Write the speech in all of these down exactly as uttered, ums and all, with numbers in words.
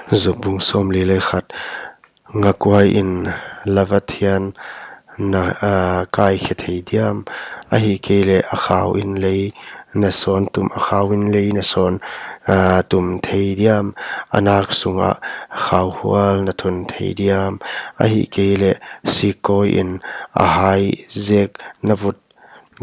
Job bung sawmli leh khat. Ngakuai in lava thian na, ah, kaikhe thei diam? Ahihkeileh a khau in lei na sawn tum, a khau in lei na sawn, ah, tum thei diam? A nak sungah khauhual na thun thei diam? Ahihkeileh sikkawi in a hai zek na vut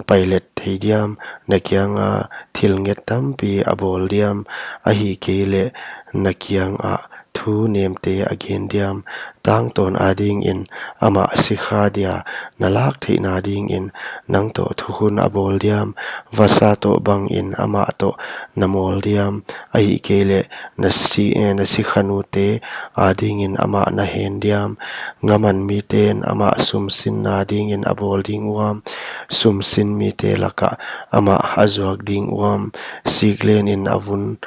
pailet thei diam? Na kianga thil nget tampi a bawl diam? Ahihkeileh na kiangah thu nemte a gen diam? Tangtawn adingin amah sikha dia na lak theihna dingin nang toh thukhun a bawl diam? Vasa toh bangin amah toh na mawl diam? Ahihkeileh na si, eh, na sikhanute adingin amah na hen diam? Ngaman miten amah sumsinna dingin a bawl ding uam? Sumsin mite lakah amah a zuak ding uam? Siklen in a vun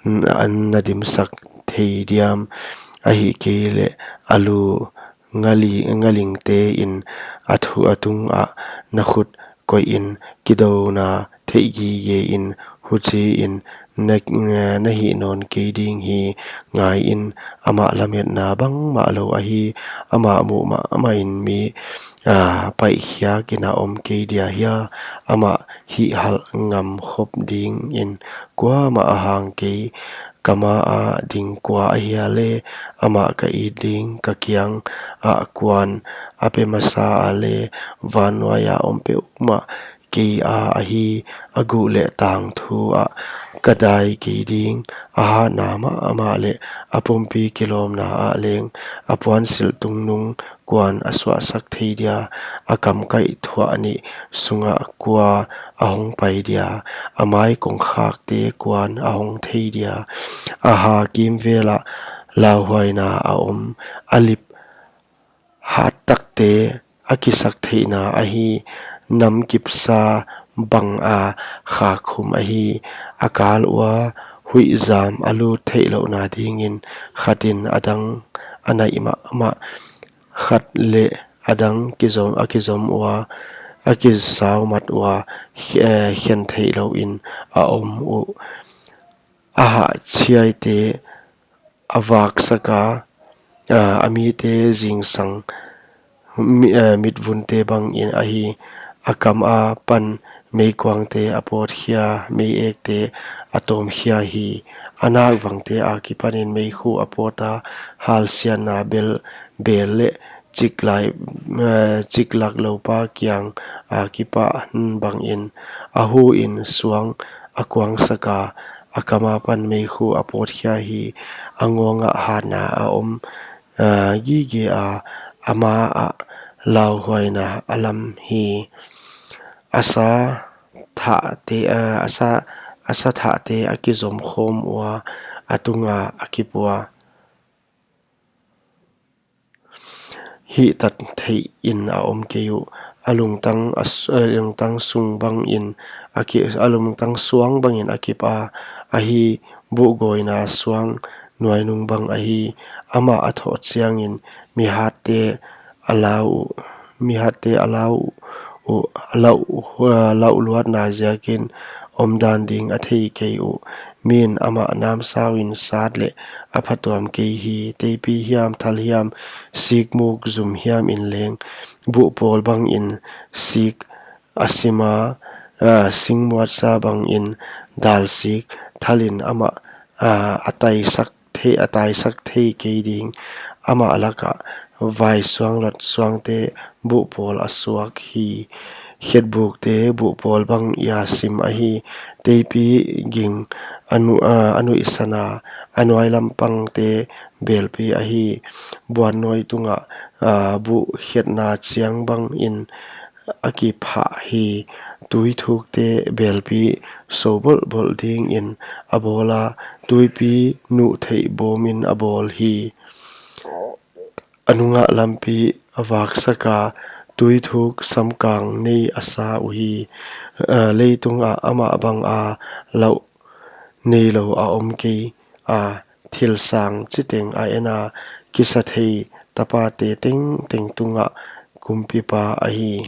n-, an na dimsak thei diam? Ahihkeileh a lu ngali-, ngalingte in a thu a tungah na khut koih in kidouna theih gige in, huchiin na, na hih nawn kei ding hi. Ngaiin, amah lametna bangmah lou ahi, amah muh mahmah in mi, ah, paihkhiak in a om kei dia hia? Amah hihhalh ngam khop dingin kuamah a hang kei. Ka ma a ding kua ahia leh, amah ka it ding? Ka kiangah kuan a pe masa a leh, van nuaia om peuhmah kei a ahi. A guh leh tang thu ah ka dai kei ding. A hatna mahmah leh a pumpi kilawmna ah leng a puansilh tungnung kuan a suahsak thei dia? A kam kaihthuah nih sungah kua a hong pai dia? A mai kongkhakte kuan a hong thei dia? A ha kimvel ah lauhuaina a om, a lip hattakte a kisak theihna ahi. Nam kipsa banga khak khum ahi. A kal ua huihzam a lut theihlouhna dingin khatin a dang a naih mahmah, khat leh a dang kizom, a kizom ua, a kisaumat ua, khe-, khen theihlouhin a om uh. A hahchiaite a vaksaka, ah, a mite zingsang mi-, eh, mitvunte bangin ahi. A kam apan meikuangte a pawtkhia, meiekte a tawmkhia hi. A nakvangte akipanin meikhu a pawta, halsiatna bel, bel leh chiklai, eh, chiklak loupa kiang akipan bangin. A hu in suang a kuangsaka, a kam apan meikhu a pawtkhia hi. A ngawngah hatna a om, ah, gige a, a ma ah lauhuaina a lam hi. A sa thahte, ah, a sa, a sa thahte a kizom khawm ua, a tunga a kip ua, hihtat theihin a om kei uh. A lungtang a s-, a lungtang sung bangin a ki-, a lungtang suang bangin a kip a, ahi, buhgawina suang nuainung bang ahi. Amah a thoh chiangin mihatte a lau uh, mihatte a lau uh, a lau, a lauhluatna ziakin omdan ding a thei kei uh. Min amah namsauin sat leh a phatuam kei hi. Teipi hiam, thal hiam, sikmuk zum hiam in leng, buh pawl bangin sik a sima, ah, singmuatsa bangin dalsik, thalin amah, ah, a taisak thei, a taisak thei kei ding. Amah lakah vaisuanglot suangte buh pawl a suak hi. Khetbukte buh pawl bang ia sim ahi. Teipi ging a nu-, ah, a nuihsana, a nuailam pangte belpi ahi. Buannuai tungah, ah, buh khetna chiang bangin a kiphah hi. Tuithukte belpi so bolhbolh dingin a bawl a, tuipi nuh theih bawmin a bawl hi. A nungah lampi a vaksaka, tuithuk samkang nei a sa uhi. Eh, leitungah amah banga lauh neilou a om kei a, thilsang chiteng a ena, kisathei tapate tengteng tungah kumpipa ahi.